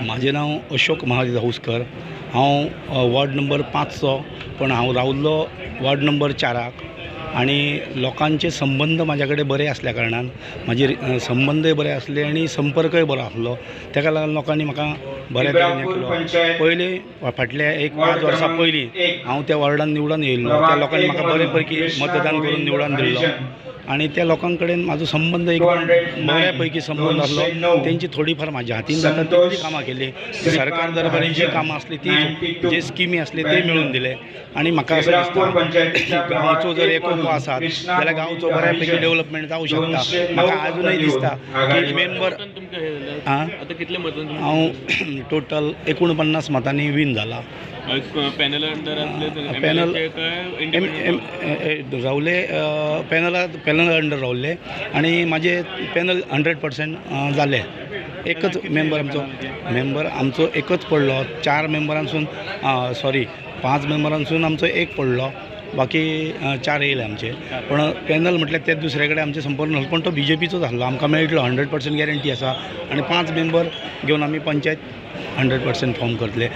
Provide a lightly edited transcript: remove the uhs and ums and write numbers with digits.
म्हाजें नांव अशोक महादेव हौसकर. हांव वॉर्ड नंबर 5चो, पण हांव रावल्लो वॉर्ड नंबर 4. आनी लोकांचे संबंद म्हाज्या कडेन बरे आसल्या कारणान, म्हाजे संबंदय बरे आसले आनी संपर्कय बरो आसलो, तेका लागून लोकांनी म्हाका बऱ्या तरेन हें इब्रामपूर केलो. पंचायत पयलीं फाटल्या एक वॉर्ड 5 वर्सां क्रमांक पयलीं 1. हांव त्या वॉर्डान निवडून येयल्लो. त्या प्रभाग लोकांनी 1 म्हाका बरे मधून पैकी कृष्णा मतदान करून गोविंद निवडून दिल्लो हरिजन. आनी त्या लोकां कडेन म्हाजो संबंद एकदम 209, बऱ्या पैकी संबंद आसलो. 209. तेंची थोडीफार म्हाज्या हातीन जाता संतोष तितली कामां केली. श्रीकांत सरकार दरबारी जी हरिजन, कामां आसली ती 92, जे स्किमी आसले ते मेळून दिले. आनी म्हाका अशें इब्रामपूर दिसता, पंचायतीच्या गांवचो प्रभाग जर 1 एकोपो मधून आसात कृष्णा जाल्यार गांवचो गोविंद बऱ्यापैकी हरिजन, डेवलपमेंट जावं शकता. 209 म्हाका आजुनूय मतां दिसता घेऊन की आघाडीवर. मेंबर तुमकां हे जालें? आं? आतां कितले मतां तुमकां? हांव टोटल 49 मतांनी वीन जाला. पॅनल अंडर आसले? पॅनल काय एम एम ए- रावले पॅनला, पॅनल अंडर रावले आनी म्हाजे पॅनल 100% जाले. एकच मेंबर आमचो, मेंबर आमचो एकच पडलो. चार मेंबरांसून, सॉरी, 5 मेंबरांसून आमचो एक पडलो, बाकी 4 येयले आमचे. पण पॅनल म्हटल्यार ते दुसरे कडेन आमचे संपर्क नासलो, पण तो बीजेपीचोच आसलो. आमकां मेळटलो, 100% गॅरंटी आसा. आनी 5 मेंबर घेवन आमी पंचायत 100% फॉर्म करतले.